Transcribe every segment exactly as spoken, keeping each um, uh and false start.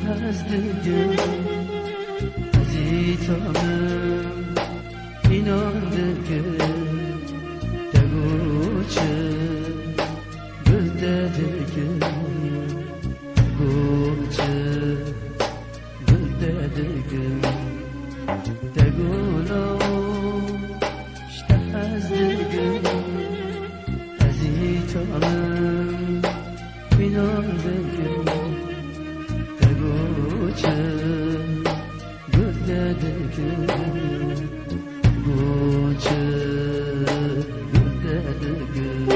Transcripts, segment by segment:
Ez dikim, ezî tanim, înan dikim, te got çi, gul te dikim, te got çi, gul te dikim, te got lawo, ji te hez dikim, ezî tanim, înan dikim, te got çi, gul te dikim, got çi, gul te dikim.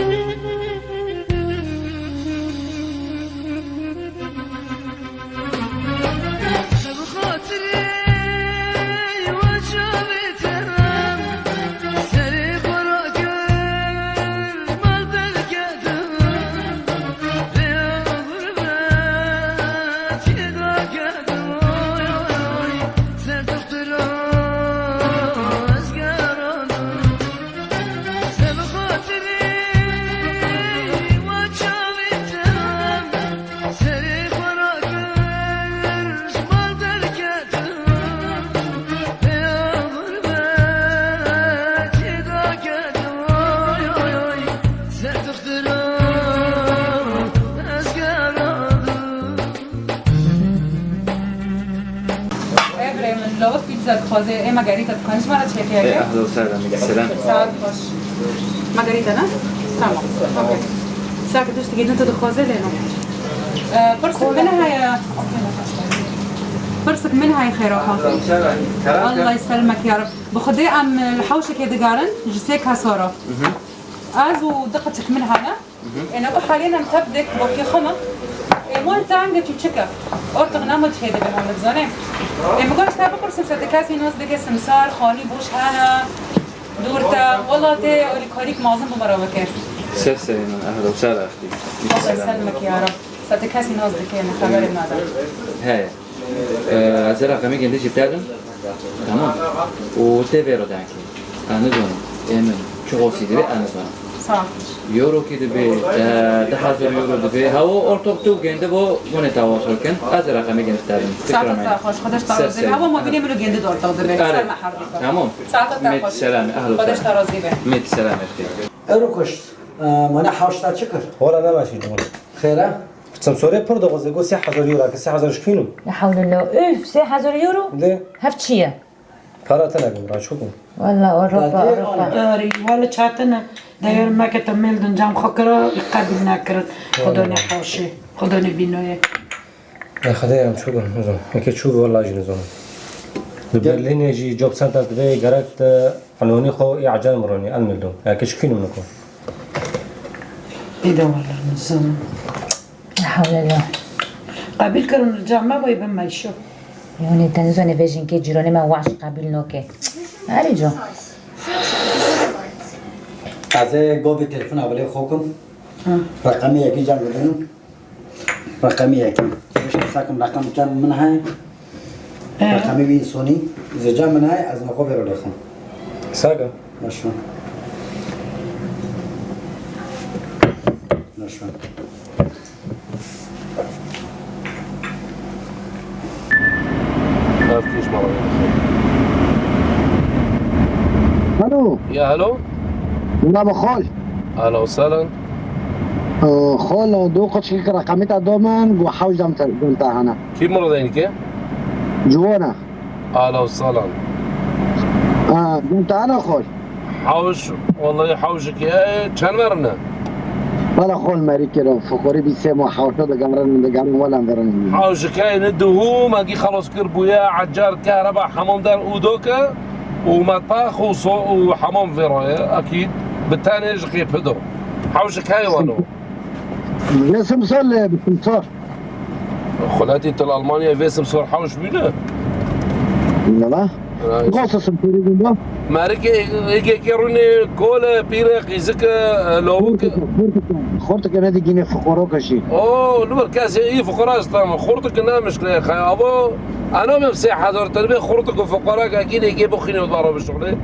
Ê birê min, lawik pîtza dixwaze, ê Margarita dixwaze, ji me re çêkê yek. Ê, ehla û sehla, Mî-, selam. Saet xweş. Margarita ne? Tamam. Okey. Sake tiştekî din tu dixwaze lê no. Ee, pirsik min heye. Pirsik min heye xêra xwe. Ehla û sehla. Allah yeselimek ya Rab. Bi Xwedê em li hewşekê digarin, ji sê kesa re. Mhm. Ez û du qeçik min hene. Mhm. Êna ku halên em tev dek bakî xwe ne. Ê, wan tenge çûçik e. Ortiq nema çê dibe, hûn dizane. Ê, min got, ji te bipirsim, se ti kesî nas dike, simsar, xanî boş hene, dûr te, wela tê alîkarîk mezin bi me re bike. Ser serê min, ehla û sehla extî. Allah yeselimek ya Rab. Se ti kesî nas dike, ne xeberê me de. Heye. Ee, ez ê reqemê gundê jî bidevim. Tamam. Û tê vê re dengê. Ez nizanim. Ê min çi qasî dibe, ez nizanim. Sağ ol. Euro kî dibe, e, du hezar euro dibe. Hewo ortoq tu gundê bo gunê te wasol kin. Ez ê reqemê gundê bidevim. Saeta te xweş, Xwedê ji te razî be. Hewo mobîlê min û gundê de ortoq dibe. Are. Ser me her dibe. Tamam. Saeta te xweş. Mît selamê, ehlo selam. Xwedê ji te razî be. Mît selamê. Euro kuşt. E, mana hewşta çi kir? Wala nema şî dibûn. Xêr e? Simsorê pir dixwaze, got sê hezar euro, ke sê hezar ji kîn o? La hewle la, üf, sê hezar euro? De. Hev çi ye? Para tine gum, raç bikim. Wala, Ewropa, Ewropa. Arî, wala çatine. Dayar me ke te mêl din cam xwe kira, qebîl nekirin. Xwedonê haşê, xwedonê bînoyê. Ê Xwedê, em çû bin, nizam. Eke çû, wala jî nizam. Li Berlînê jî job center divê gerek te Elwanî xwe ê ecel mironî, el mildum. Ya ke çi kînum niko. Ê de wala nizam. Hewle la. Qebîl kirin li cem me, wê bin meyşo. Yanî te nizane vê jinkê cîranê me waş qebîl nake. Erê co. Ez ê govê telefona bilê xwe kim. Hı. Reqemê yekî cem bidin. Reqemê yekî. Beş sakim reqem cem min heye. Ee? Reqemê wî însonî zêca min heye, ez nexwe vêro lêxim. Saka. Baş e. Baş e. Ev tîş mala. Alo. Ya, alo. Merhaba, xol. Ahlan û sahlan. Ee, xol, do qeçkî reqemê te do min, got hewş dem te, dem te hene. Kî mirodeynikê? Ciwana. Ahlan û sahlan. Ha, dem te hene xol. Hewş, wallahî hewşekî heye, çend werin e? Wala xol merî kiro, fikorî bî sê ma hewşo digerin, digerin, wala verin. Hewşekî heye, ne duhû, me gî xelos kir bûye, ecar, kehreba, hemam der û doke, û metbex û so-, û hemam vêro ye, ekîd, bi tenê ji qê pido. Hewşekî heye walo. Vê simsor lê, bi simsor. Xuletî til Almanyayê vê simsor hewş bîne? Nela? Gosa simsorî bîne? Merikê, êkê kê rûnê kol e, pîr e, qîzik e, lawik e. Xortike, xortike ne digîne fuqaro ke jî. O, li vir kesê î fuqara istem. Xortike ne mişkile xey. Avo, ana mem sê hezar te bê xortik û fuqara ke kî lê kê bixîne û dara bişuxlê.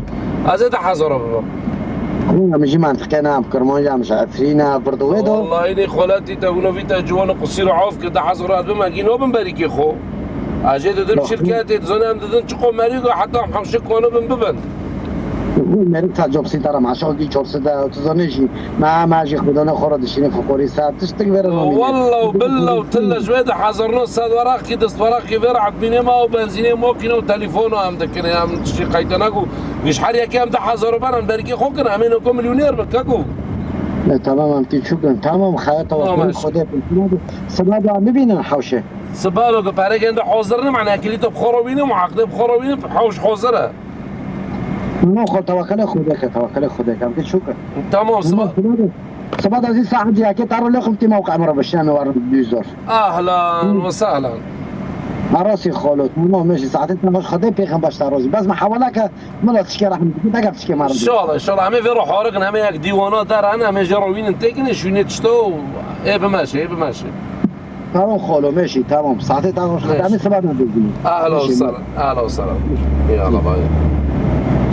Ez ê du hezar bibim. Kuna min jî mantiqe nam, Kirmanca min ji Efrîna, vir di wê do. Wallahî nê xweletî te, hûn vî te ciwan û qusîr û af kir, du hezar ez bim, egî nabim berîkê xwe. Ez jê didim şirketê, dizane em didin çiqo merî go heta em hewşe konibin bibin. Merî ta copsî dara maşa gî çopsî de, tu zanê jî, me, me jî xwedana xwe re dişîne fiqorî ser, tiştik vere namîne. Walla û billa û tilla ji wê de hezar neh sed weraqî, dest weraqî vê re etbînê me û benzînê mokîne û telefona em dikine, em tiştî qeyde neku. Giş her yekê em deh hezar û ben em berkê xwe kin, em ê noko milyonêr bin, keko. E, tamam, em tî çûkin. Tamam, xeyata we Tamam, xwedê bin. Siba da bibînin hewşe. Siba lo ku perê gende hazir ne, mane kilîto bi xwe re wînim û aqdê bi xwe re wînim, hewş hazir e. No, xwe tewekele Xwedê ke, tewekele Xwedê ke. Em tî çûkin. Tamam, siba. Siba da zî saet yekê ta ro lê xum tîma û qemro bişîne, me warin dû zor. Ahlan ve sahlan. Arasî xalo, tamam, meşî saetê te baş, Xwedê pêxin baş ta rozî. Bes me hewala ke, mila çike rehim, dike çike marim. İnşallah, inşallah. Em ê vê ro harikin, em ê yek dîwana der, em ê jê ro wînin têkin, şûnê tişto, ê bimeşe, ê bimeşe. Tamam xalo, meşî, tamam. Saetê te baş, Xwedê, em ê siba de bêjin. Ahlan ve sahlan, ahlan ve sahlan. Ya Allah, bay.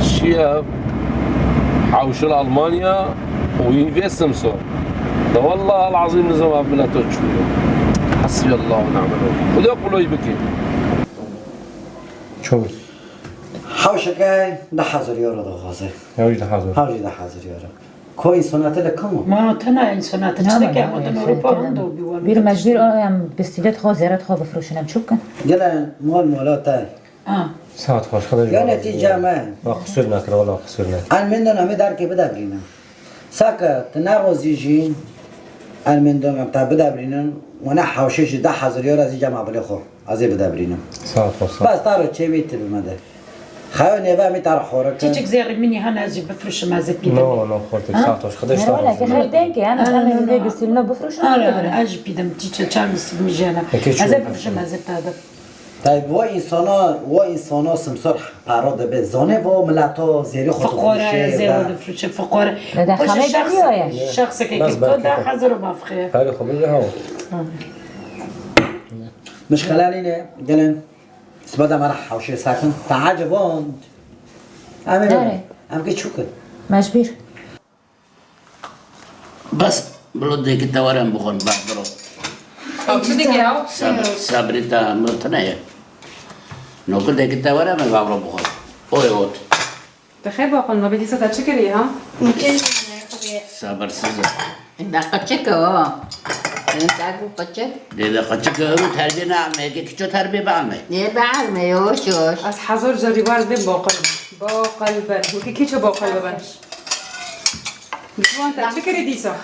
Şiye, hewşil Almanya, û yîn vê simsor. De wallahal azîm nizam ev mileto çûye. Hasbiyallah ve ni'mel wekîl. Xwedê quloyî bike. Çor. Hewşeke deh hezar euro dixwaze. Hewş deh hezar. Hewş deh hezar euro. Ko însonatê li kam o? Ma tena însonatê, çi dike, em din Ewropa hando bî wan. Bir mecbur em bistîlet xwe, zêret xwe bifroşin, em çi bikin? Gele mal mola te. Ha. Saet xweş, Xwedê ji we razî be. Yanî tî cem e. Wa qisûr nekir, wela qisûr nekir. Em mendon em ê derkê bidebrînin. Sake, tu nerozî jî, em mendon em te bidebrînin. Wana hewşê jî deh hezar euro ez ê cema bilê xwe. Ez ê bidebrînim. Saet xweş, saet. Bes ta ro çêmî tu bi me de. Xeyo nêve em ê ta ro xore kin. Çiçik zêrî min hene ez jî bifroşim, ez ê pîdim. No, no, xortik, saet xweş. Xwedê ji te razî be. Her denkê, yani, em ê vê gusîlino bifroşin. Ara, ara, ez jî pîdim. Çiçe çend gusîl min jî hene. Ez ê bifroşim, ez ê te de. Tayyip, vo insana, vo insana simsor para dibe. Zane vo mileta zêrî xwe difroşe. Fiqore, zêrî difroşe, fiqore. Xwe ji şexs-, şexsekê ke to da hezar û mafxê. Perê xwe bide hawa. Mişkele nîne, gelin. Siba de me re hewşê sakin. Teaciband. Em ê bibin. Em kê çûkin. Mecbur. Bes, bilo dêkî te were em bixwin, bes, biro. Ew çi dike ya? Sabir, sabrî te, min tune ye. Noku dêkî te were em ê bavro bixwin. Oy ot. Te xêr baqil, nabê dîsa te çi kirî, ha? Sabirsiz e. Da qeçik e o. Dak û qeçik. Dê de qeçik e, û terbiyê ne ame, ke kiço terbiyê be ame. Nê be ame, yoş yoş. Ez hezar carî wer dê baqil. Baqil ber. Wekî kiço baqil be ben. Ciwan te çi kirî dîsa?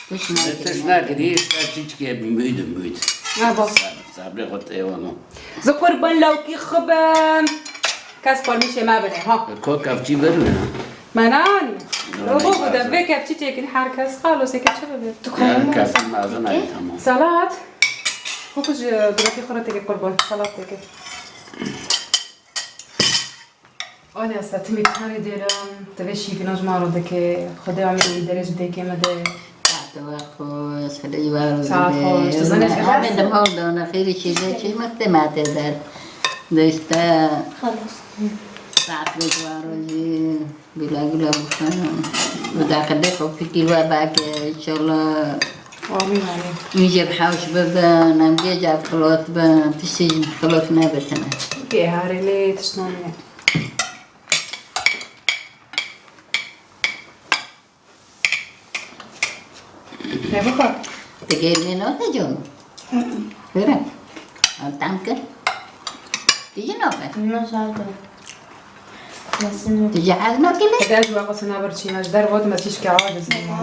Tişt nakirî. Tişt nakirî, îşte çiçkê müydü, müydü. Ha, bak. Sabrê xwe tê wano. Zi qurban lawkî xwe bim. Kes parmîşê me bide, ha. Ko kevçî verin, ha. Me nanî. Robo bide, vê kevçî çêkin, her kes xalosê ke çi bibe. Ya, kevçî mezin ay, tamam. Salat. Xwe ji duretî xwe re têke qurban. Salat têke. Anya setimê karê dêrim, tu vê şîvîna ji ma re dike, Xwedê amîrê wî derê ji dêkê me de. Saet we xweş, Xwedê ji we razî be. Saet xweş, tu zanî ji Amê dim hol dona, xêrê şîvê çi mextê me tê der. De işte. Xelas. Saet we ji we razî, güle güle bixwin. Bi daqilê xwe fikir we bake, inşallah. Amîn, amîn. Min jê bi hewş bibin, em gêj ev xilot bin, tiştî ji xilot nebitine. Kê harê lê tişt namîne. Ne bu kadar? Te gelmê nate canım. Hı hı. Buyurun. Al tam kir. Tijî nake. Nasıl? Nasıl? Tijî hez nake le? Hede ji wexta sinaber çîna ji dervat me tişke aciz bûma.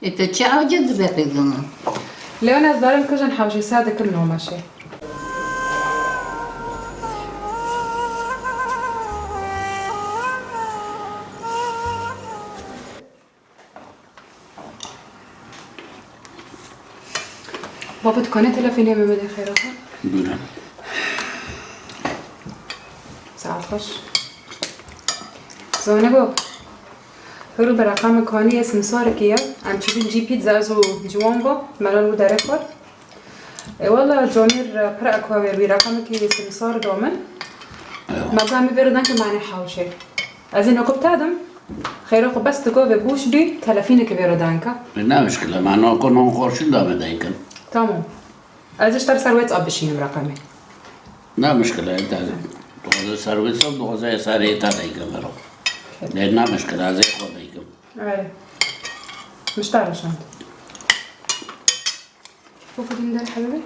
Ê, tu çi aciz dibe qîzim? Leon ez darim kijan hewşê se dikim nomeşê. Baba, tu kanê telefonê me bide xêra xwe? Buyurun. Saet xweş. Zane go. Hiro bi reqamê kaniyê simsarekê ye. Em çûbûn cî pît zez û ciwan ba. Melan û derê xwar. E, wela Canîr, e, pir ekwa wê wî reqamekî simsar da min. Ewa. Me got, em ê vê re denke me anê hewşê. Ez ê nokop te dim. Xêra xwe bes tu gavê boş bî, telefînekê vê re denke. E, ne muşkile, me noko non xorşin da me denkin. Tamam. Ez ê ji te ser WhatsApp bişînim reqamê. Ne mişkile, ê te dixwaze serwîs û dixwaze serê te deyke mero. Lê ne mişkile, ez ê xwe deykim. Erê. Mişta roşand. Bû kudin der hebebe.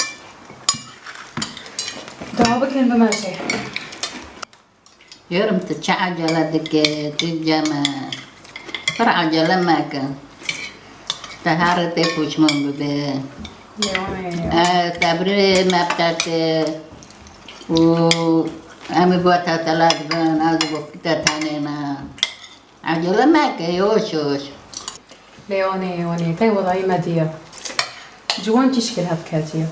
Dua bikin bimeşe. Yorum tu çi acele dike, tu ceme. Pir acele meke. Te here tê pûçman bibe. Lê wan ê. E, te birê me biterse. Û em ê bo te tela dibin, ez bo te tenê me. Acele meke, yavaş yavaş. Lê wan ê, wan ê. Tey welayî me diye. Ciwan tişkil hev ketiye.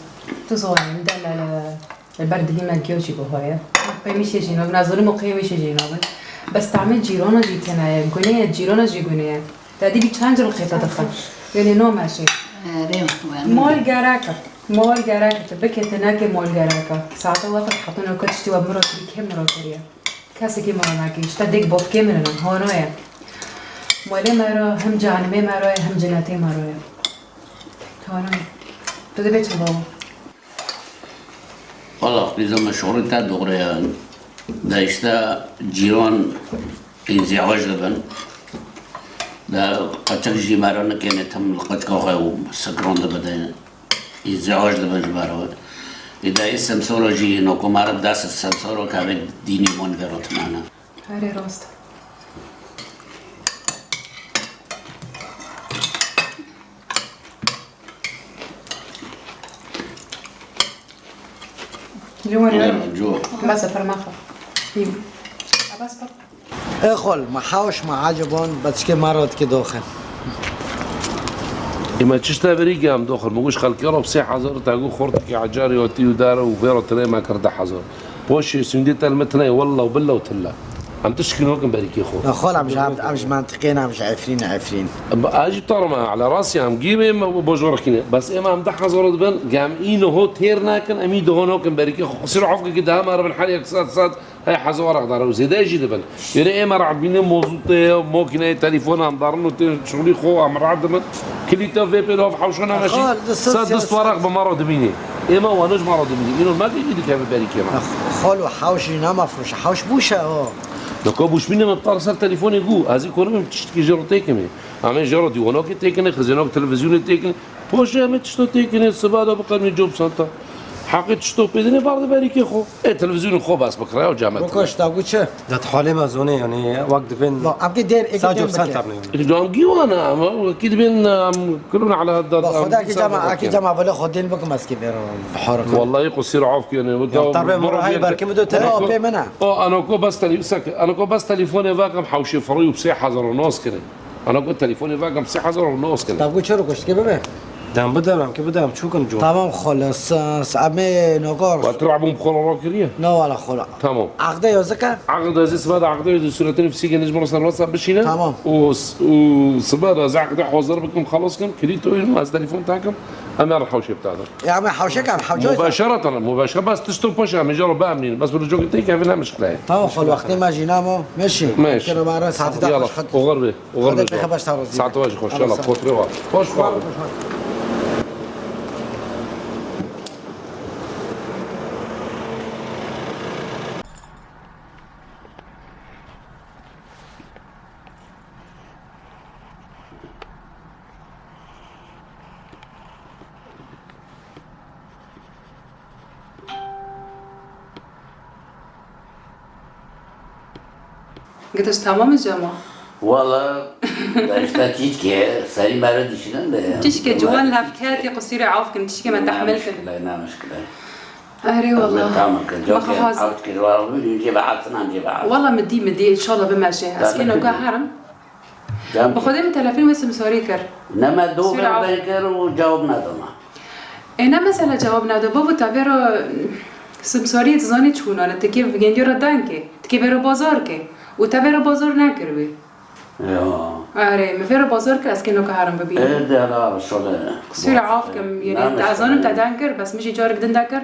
Tu zanî, min de me li, li ber dilî me giyo jî bihoye. Qêmîşê jî nabin, ez zanim û qêmîşê jî nabin. Bes tahmê cîrana jî tune ye, gunê ye, cîrana jî gunê ye. Te dî bî çend cil qêta dixe. Yanî nameşê. Erê, wena. Mal gerek e. Mal gerek e. Tu bike, tu neke mal gerek e. Saete we firhatan o ke tiştî we min re kirî, kê min re kiriye? Kesekî min re nekiriş. Te dêk bavkê min in, hana ye. Malê me re, hem cehenimê me re ye, hem cenetê me re ye. Hana ye. Tu dibê çi baba? Wala, qîza me şorê te doğru ye. De işte cîran înziac dibin. De qeçek jî me re nikêne tim li qeçka xwe û sekran dibe de. Îzdiwac dibe ji ber we. Îdayê Semsora jî hino ku mare bi dest Semsora kavê dînî wan gerotmane. Herê rast. Ji wan Merhaba, Joe. Bas e, parmaxa. Bas bak. Ê xol, ma hawş ma acibon, betişkê ma rotki doxe. Îme çişte verî gam doxir, mi guş xelkê ro sê hezar ta gu xortikê ecarî û tî û dare û vêro tirê me kir deh hezar. Poşê sûndê tel me tine, wella û billa û tilla. Em tişkî nokin berîkê xo. Ya xol, em ji, em, em ji mentiqê ne, em ji Efrîn, Efrîn. Em, a jî tarma, ala rastî em gî me, me bojor xîne. Bes êma em deh hezar dibin, gam î niho têr nakin, em î diho nokin berîkê xo. Xusîr afkê ki daha me re bin her yek sat sat, Hey hezara dara û zêde jî dibin. Yêrê ê me re bîne mozûtê, makîneyê, telefon em darin û tên şixulî xwe em radibin. Kilîta vê pê de hewşana me jî Xal, di sed sed dist waraq bi me re dibînê. Ê me wan ji me re dibînê. Îno me vî dikeve berîkê me. Xal û hewş jî nema firoşe. Hewş bûşe o. Dika bûşbîne me tar ser telefonê gû. Ez ê konimim tiştekî jê re têkimê. Em ê jê re dîwanokê têkinê, xizênok televîzyonê têkinê. Poşê em ê tişto têkinê, siba de biqemî cop santa. Heqê tişto pê dinê bar de berîkê xo. Ê televîzyonê xo bas bikira û camet. Rokoş, da gu çi? Dat halê me zonê, yanî wek dibên Ba, em ki dên, ê ki sa dên cop santa bike. Bine. Dam gîwana ama, ki dibên, em, kulun ala dat, Ba, em, Xweda ki sa cama, bike. Aki cama vele xo dên bikim ez ki bêro. Bihar. Wallahî qusîr af kene. Ya, tabi, mor hay berkim do tere. O, pê mena. O, anoko bas tele-, sak, anoko bas telefone vakam hawşê fırı yüksek hazır o nos kene. Ana got telefonê vagam sê hezar û neh kene. Tav got çero kuşt ke bibe? Dem bidem, em ke bidem, çûkin cû. Tamam xolos, s-, s-, amê nogor. Wa tu rabûn bi xwe re kiriye? Ne wala xola. Tamam. Aqde yo zika? Aqde zî siba de aqde yo zî suretini fîsî geniş mi re ser WhatsApp bişîne. Tamam. Û s-, û siba de ez aqde hazir bikim, xelas kim, kilît oyun, ez telefon takim. Em ê hewşê bidin. Ya me hewşe kam, hewşe. Mubaşereten, mubaşere bas tişto paşa, em jaro bamnîn. Bas bu cokê tê kevin hem şikle. Tamam, xol wextê me jî namo. Meşî. Meş. Kero bara saati da Yala, xweş xet. Oxir be, oxir be. Xwedê pêxe baş ta rozî. Saet baş xweş, yala, xotirê wa. Xweş xwe. Gitiş tamam mı Cema? Wala, işte çîçke, serî me re dişînin de. Çîçke ciwan lafketî qusîrê af kin, çîçke me tehmil kin. Ne mişkile, ne mişkile. Erê wala. Tamam kin, cokê, ew dikir, wala, bû, cê ve hatin, em cê ve hatin. Wala mi dî, mi dî, inşallah bimeşe. Ez kê noka herim. Bi Xwedê min telefon wê simsorî kir. Ne me do kir û cewab neda me. Ê ne mesela cewab neda, bavo ta vêro simsoriyê tu zanî çi hûn e, tu kê vingêndî re deng kê, tu kê vêro bazar kê û te vêro bazar nekir wê. Ya. Erê, min vêro bazar kir, ez kê noka herim bibînim. Ê, de la, şole. Qisûrê af kim, yanî te zanim te deng kir, bes min jî carek din de kir.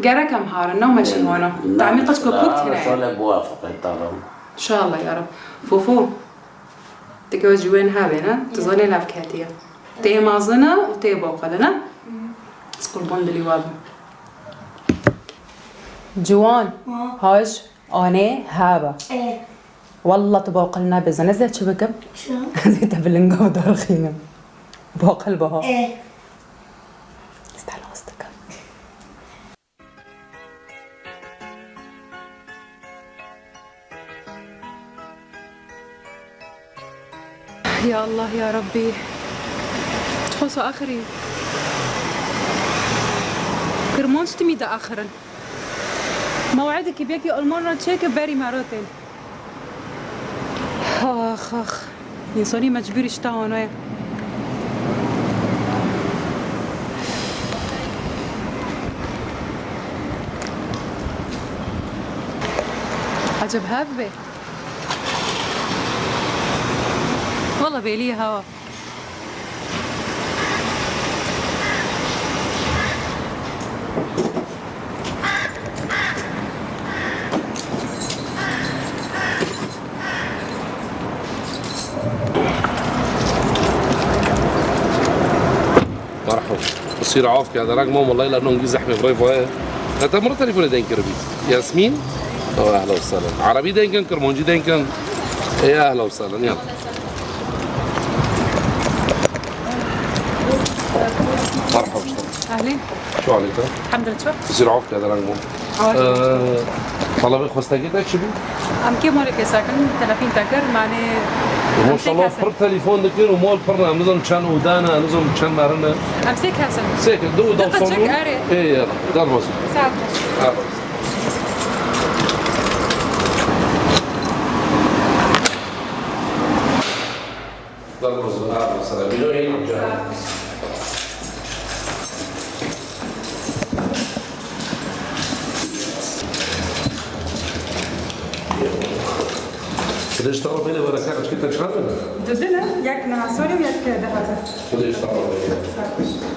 Gerek em harin, nameşin wana. Te min qeç kopûk tine. Şole bû afqe, tamam. İnşallah ya Rab. Fofo. Teke wê ji wên hevê ne? Tu zanê levketiye. Tê mazine û tê boqile ne? Ez qurban dilî we bim. Ciwan, Ha. haj, anê, haba. Ê. Wallah tu baqil nabê, zanî ez ê çi bikim? Çi? Ez ê te bi lingav darixînim. Baqil biha. Ê. Ez te nas dikim. Ya Allah ya Rabbî. Çiqas axirî. Kirmanc timî de axirin. Mew'idekî bêkî Alman re çêke berî me re tên. Ax, ax. Însanî mecbûrî ji te hanoye. Eceb hev bê? Wala bêlî ye hewa. مرحبا. بصير عوف كذا رقم والله لا نونجي زحمة بريفا. هذا مرة تليفوني دين كربي. ياسمين؟ أهلا وسهلا. عربي دين كان، كرمونجي دين كان. يا أهلا وسهلا، يلا. مرحبا. أهلين. شو عليك؟ الحمد لله، شو؟ يصير عوف كذا رنجو. عوف. آه، طلبي خوستاكي تاك شبي؟ أم كي مالك ساكن؟ تلفين تاكر، ماني ما شاء الله، أم سي كاسن. پر تليفون دكين ومول پرنا، نزم چن ودانا، نزم چن مارنا. أم سي كاسن. سيك، دو، دو دقة صومو. تشيك أري. إيه، يلا، دار بوزي. ساعة. دار بوزي. دار بوزي، دار بوزي. بيلو هي. Xwedê ji te re bêle, bereket, çikî te çend in? Du din in, yek niha sorê û yek dehate. Xwedê ji te re bêle. Sağ ol.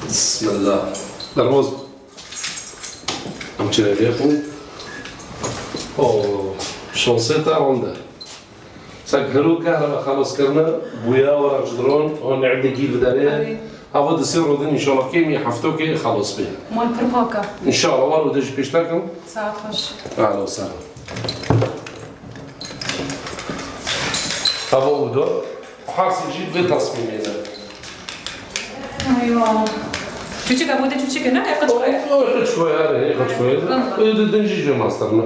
Bismillah. Derboz. Em çêlê xwe. O, şansê te ronde. Sek hero kehreba xelos kirine, bûya were ji dron, hon ne'dekî viderê. Erê. Hava di sê rodin inşallah kêmî heftokê xelos bê. Mal pir pak e. İnşallah, war û de jî pêşta kim. Saet xweş. Ahla û sahla. Hava û do. Her sê jî vê tasmîmê de. Eywa. Çûçik, em wê de çûçik ne? Ê qeçkoye. O, o, qeçkoye, erê, ê qeçkoye. Tamam. Ê di din jî jê master ne.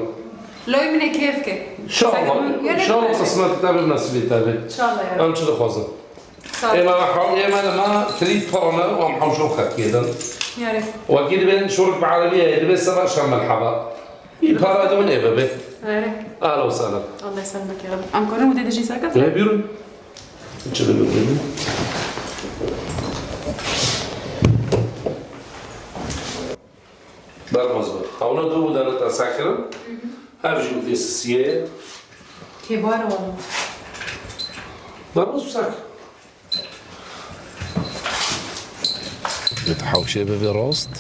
Lawê min ê kêf ke. İnşallah. Seke min, ya ne İnşallah kadar? Qismet te be, nasibê te be. İnşallah ya. Em çi dixwazin? Sağ ol. Êma hew-, êma li me trî pir ne, em hewşo xetkê din. Yarê. Wekî dibên şûrik bi erebî ye, dibê seba şem melheba. Î para dibin ê bibe. Yarê. Ahla û sahla. Allah selamet ya Rabbi. Em karin wê de jî seke? Ne bîrun? Çi dibin? Bermez be. Hewna du û dane te sekirin. Hı hı. Ev jî û dê sisiyê. Kêbar e wala. Bermez be sek. Bi hewşê bibe rast.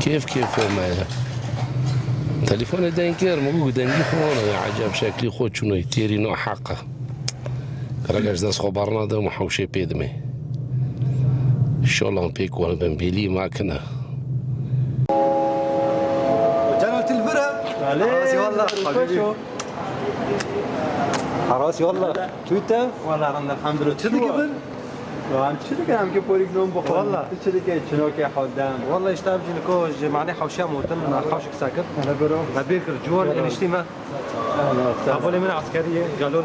Kêf kêfê me ye. Telefona deng kir, min got dengî xwe wana ye, eceb şeklî xwe çûnoyê têrî naheq e. Gerek ez dest xwe bernadim û hewşê pê dimê. Şolan pêk wan bin bêlî makine. Celal Tilvira. Alê, Arasî wallah, Tilvira, habîbî. Xweş o. Arasî wallah. Tu te? Wallah, rend, elhamdülillah. Çi dikî bin? Ya, em çi dikin, em ki porîk non bixwin. Wallah. Tu çi dikî, çinokê hodem? Wallah, işte, em jî niko ji manê hewşiya motin, me hewşik sakit. Hele biro. Me bêr kir, ciwan, eniştî me. Hevalê min eskerî ye, Calol.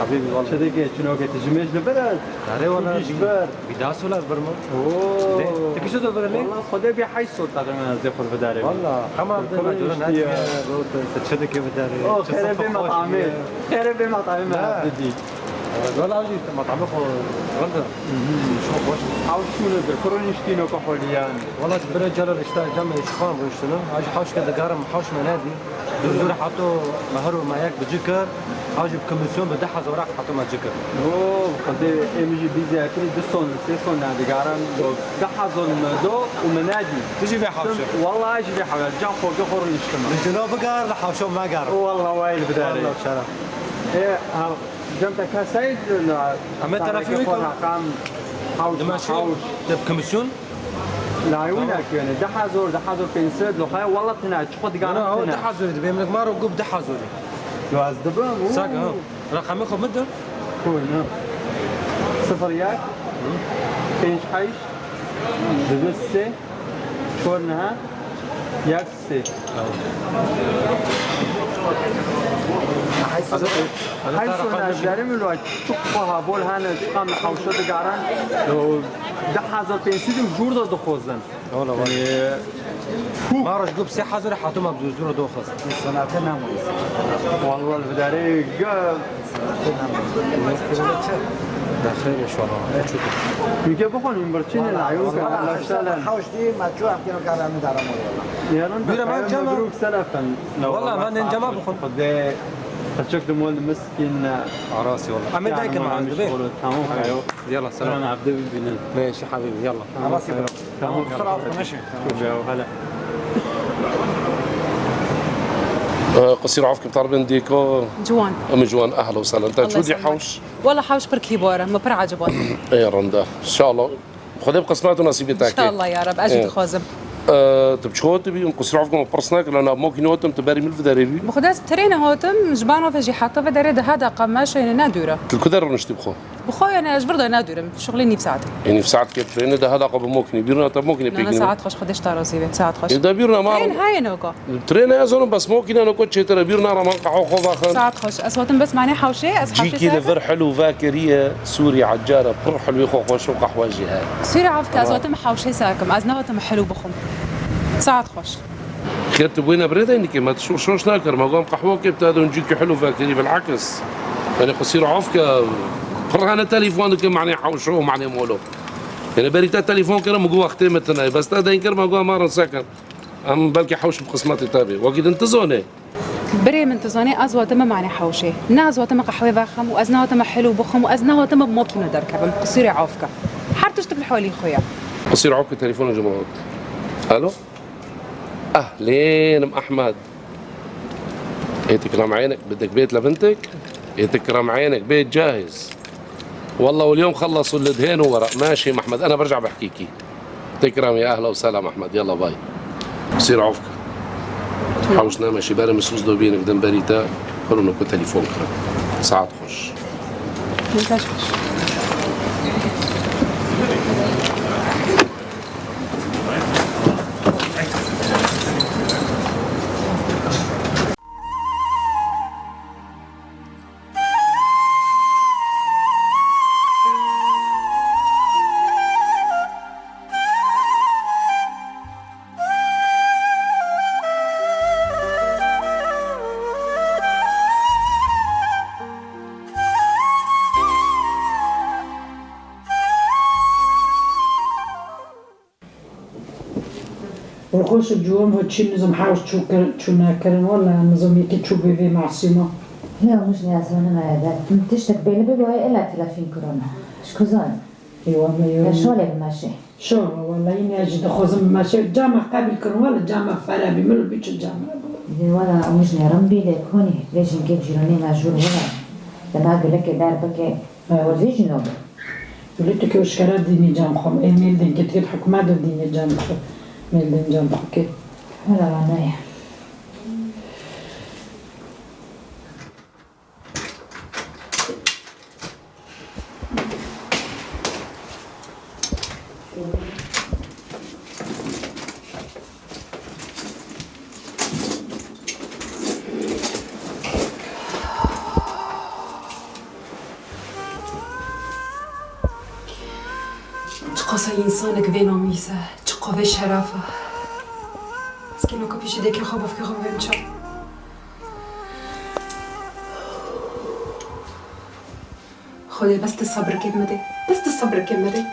Habîbî, wallah. Çi dikî, çinokê tu ji mêj li vir e? Erê, wallah. Tu ji vir. Bî das û laz bir min. Oo. Lê, tu kî so de vir lê? Wallah, Xwedê bî heyş so taqrîben ez dê xwe vidare. Wallah. Hema de mecbur ne. Tu çi dikî vidare? Oh, xêre bê metamê. Xêre bê metamê me didî. Wallah, jî metamê xwe rind e. Çok hoş. Hewş min e, kuro niştîno ku holiyan. Wallah, ji bira Celal işte cem şixan rûniştine. Aj hewş ke digarim, hewş me nedî. Zûr zûr hato me her û me yek bi cî kir. Aj bi komisyon bi deh hezar wrak hato me cî kir. Oo, xwedê em jî bîzê ekirî du son, sê son nedigaran. Deh hezar me do û me nedî. Tu jî vê hewşe. Wallah, ez jî vê hewşe. Can xwe, xwe rûniştime. Li cina bigar, li hewşe me gar. Wallah, wayl bidare. Wallah, şeref. Ê, ha. Cem te kesayî Em ê telefon xwe bikin. Raqam hawş Dima şey, hawş. Te komisyon? Layûnek yani. Tamam. Deh hezar, deh hezar pênc sed, loxaya wala tine, çiqo digaran tine. Deh hezar, dibêm nek maro gup deh hezar. Yo, ez dibim, û. Sak, ha. Raqamê xwe bide. Koy, ne. Sifir yek, pênc heşt, didu sê, çor nehe, yek sê. Heyşo nezlerim lo, çiqo ha bol hene, çiqam hawşo digaran, deh hezar pênc sed û jûr da dixwazin. Wala, wala. Ee, Ma roj gup sê hezar hatuma bi zûr zûr doxist. Sanatê namoyî. Wal wal vidare gel. Sanatê namoyî. Dexeyr inşallah. Ne çukur. Ülke bu konu bırçin la yok. Wala, Allah şalan. Hawş di ma çu amkino karanı daram wala. Yarın Buyur, ben cama. Mebruk selafen. Wala, ben cama bu konu. De açık dumol miskin. Arası wala. Ama dayken ma azdı be. Tamam, ayo. Yalla, selam. Abdü binin. Meşi habibi, yalla. Arası bro. Tamam. Kusura bakma, meşi. Çok güzel, hala. Ee, qisîr afkim taribên dêko. Ciwan. Em ciwan, ehla û sehla. Te çû dî hewş? Wala hewş pir kîbar e, me pir eciband. Ê rinde. Înşallah. Xwedê bi qismet û nesîbê te ke. Înşallah ya Reb, ez jî dixwazim. Ee, tu bi çi hatibî? Qisîr afkim pirs nekir, lê nav mokînê hatim, tu berî min li vê derê bî. Bi Xwedê ez bi trênê hatim, ji bana ve jî heta vê derê di heda qammeşê ne dûr e. Tu li ku der rûniştî bi xwe? Bi xwe yani ez vir de ne dûrim. Şuxlê nîv saet. E, nîv saet ke trêne de heda qe bi moknî. Bîrna te moknî pêk nîne. Saet xweş, Xwedê ji te razî be. Saet xweş. E, de bîrna mar. Trên heye noka. Trêne ez onim bes mokîne noka çêtir e. Bîrna raman qehwe xwe vaxin. Saet xweş. Ez hatim bes mane hewşê, ez hewşê. Cîkî li vir hilû vekiriye. Sûrî ecara pir hilwê xwe xweş û qehwe jî heye. Sûrî avke ez hatim hewşê sekim. Ez nehatim hilû bixwim. Saet xweş. Xêr tu bûyne birêdayî nikê, me tu şoş şoş nakir, me got em qehwe kê bi te de hûn cîkî hilû vekirî, bilakis. Yanî qisîr afke, pir hene telefon dikin, manê hewşo û manê molo. Yanî berî te telefon kirin, min got wextê min tune ye. Bes te deyn kir, me got em rin sekin. Em belkî hewş bi qismetê te bê. Wekî din tu zonê. Birê min tu zonê, ez watime manê hewşê. Ne ez watime qehwê vexim û ez nehatime hilû bixwim û ez nehatime bi mokîno derkevim. Qisîrê afke. Her tiştik li holî xwe ye. Qisîr afke telefonek ji min hat. Alo? Ehlên, em Ehmed. Ê tikram eynek, bidik bêt le bintik. Ê tikram eynek, bêt cahiz. Wallah, wal yom xellesu li dihên û were. Maşî, Mehmed, ena berca bihkîkî. Tikram ya ehla û sehla, Mehmed. Yalla, bay. Sîr afk. Hewş nemeşî, berê min sûz do bînik din berî te. Xwirûno ku telefon kirin. Saet xweş. Rixweş û ciwan ve çi nizam hewş çû kir, çû nekirin, wela nizam yekî çû bê vê masîma. Ya, miş ne zanim eve. Tiştek belli be, boya ela telefon kirana. Şku zan. Eyvallah, eyvallah. Ya şole bi meşe. Şole, wela yine jî dixwazim bi meşe. Cama qebil kirin, wela cama fere bî, mil biçi cama. Wela miş ne ram bî de koni, vejin ke cîranê mecbur wela. Dema gileke der bike, wela vejin o. Wili tu ke eşkera dînê cem xwe, ê mêl din ke, dikê hikûmet de dînê cem xwe, mêl din cem xwe ke. Wela wana ye. Çiqasa însanek vê namîs e, çiqa vê şeref e. Ez kî noka pêşî dekê xwe bavkê xwe bibêm çav. Xwedê bes tu sebrikê min de, bes tu sebrikê min de.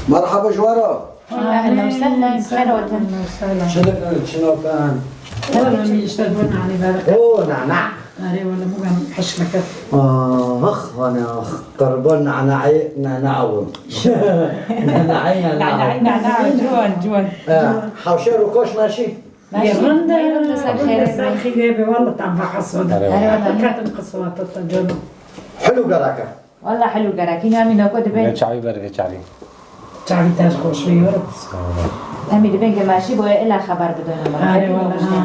Merhaba ji we re. Ehlen we sehlen, xêr hatin. Çi dikin, çi nakin? Wala min işte bu nane berek. O, nane. Erê wele, bû em hişmeke. Ax, hane ax. Qurban nanayê nana abim. Nanayê nana. Nanayê nana, ciwan, ciwan. Ha, hawşe rokoş naşî. Naşî, rind e, rind e, ser xêrê ser be. Xêrê be, wele tam ve hasod. Erê wele. Erê wele. Katim qismata te canım. Hulu gereke. Wele hulu gerek. Îna mîna ku dibên. Vê çavî ber, vê çavî. Çavî te ji xweş be, yoro. Em ê dibên ke meşî boye ila xeber bidona me. Erê wele, ha.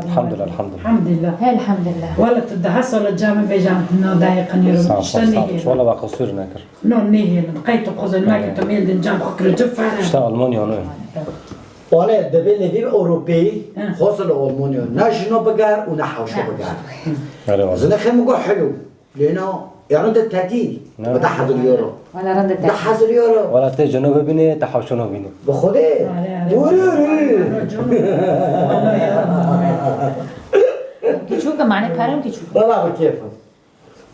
Elhamdülillah, elhamdülillah. Elhamdülillah. He, elhamdülillah. Wele tu daha sala camê bêjan, no dayê qinî ro. Sağ ol, sağ ol. Wele ve qusur nekir. No nehêlin. Qey tu xwezin meke tu mêl din cam xwe kire cifare. İşte Almanya onu. Wele dibê levî Ewropeyî, he, xwezin Almanya. Ne jino biger û ne hawşo biger. Erê wele. Zine xem go hulu. Lêna, yarın da tatil. Ne? Ve de hazır yoro. Wala rind e. De hazır yoro. Wala te ceno bibîne, te hawşono bîne. Bi Xwedê. Are, are. Dur, dur, dur. Kiçûk e, mane param kiçûk. Wala bi kêfim.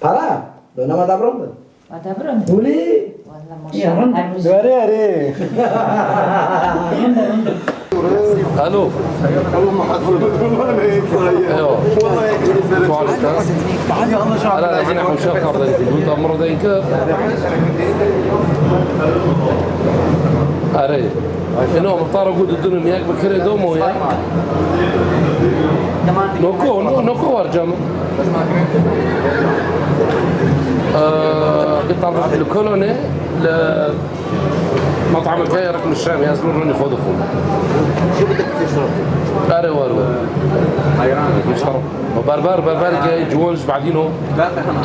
Para? Dona ma da birin. Ma da birin. Hûlî. Wala maşallah. Yarın. Her roz. Erê, erê. Alo. Eywa. Çuwalî te. Ara, hene hemşe xaber dî. Bu da mırda inke. Are. Eno, mıhtara ku didunum yek bikire domo ya. Noko, no, noko var cam. Ee, bir tane lokal ne? Le مطعمك هاي رقم الشام يا زلمه راني خذكم. شو بدك تشرب؟ اري وارو. ايران. مشرب. بربر بربر جاي جوانج بعدينو. لا فهم.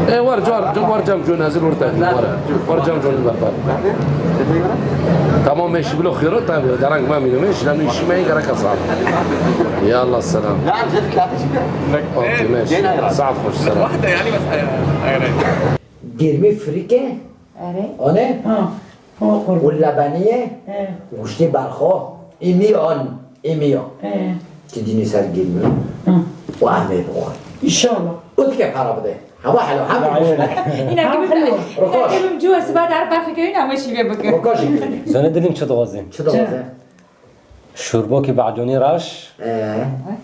ايه ور جار جو ور جام جو نازل ور تاني ور. ور جام جو بربر. تمام ماشي بلو خيرو تاني درانك ما مينو ماشي لانه شي ما يقرا كسر. يلا السلام. لا عن جد لا تشبه. اوكي ماشي. ساعة تخش السلام. واحدة يعني بس. Girmî firîke. Erê. Ane? Ha. Ho qurban. Û lebeniye. He. Goştê berxo. Îmiyan. Îmiyan. He. Ti dînî ser girmî. Hı. Û em ê bixwe. İnşallah. Û dike para bide. Hava helo, hem bixwe. Îna ki min, îna ki min cuwa siba dar berxike wîna weşî vê bike. Rokoşî. Zane dilim çi dixwaze? Çi dixwaze? Şurbokî badûnî reş. Ee.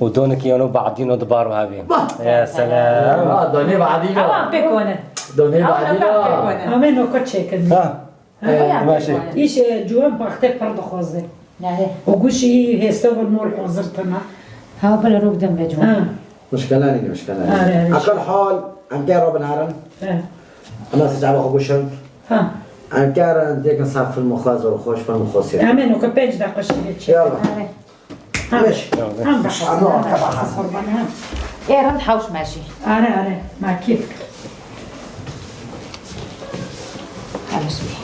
Û donekî yano badîno di bar ve hevî. Bah. Ya selam. Ha, donê badîno. Ama pêk wan e. Donê badîno. Ama pêk wan e. Amê noko çêkin. Ha. Ha, ee, başe. Îş, e, ciwan baxtê pir dixwaze. Nahê. Û guşî hêsta ve nol hazir tena. Ha, bile rok dem be ciwan. Ha. Muşkela nîne, muşkela nîne. Are, are. Akal hal, em tê re binarin. He. Ama siz ama xwe bişin. Ha. Em karin, têkin ser film xwe, zor xweş, film xwe sêr. Em ê noka pênc deqe şîvê çê. Yalla. Are. Ha. Beş. Hem de Ama Hasan, ha, kaba Hasan. Qurban, ha. Ê, rind hewş meşî. Are, are. Ma kêf kir. Hewş bî.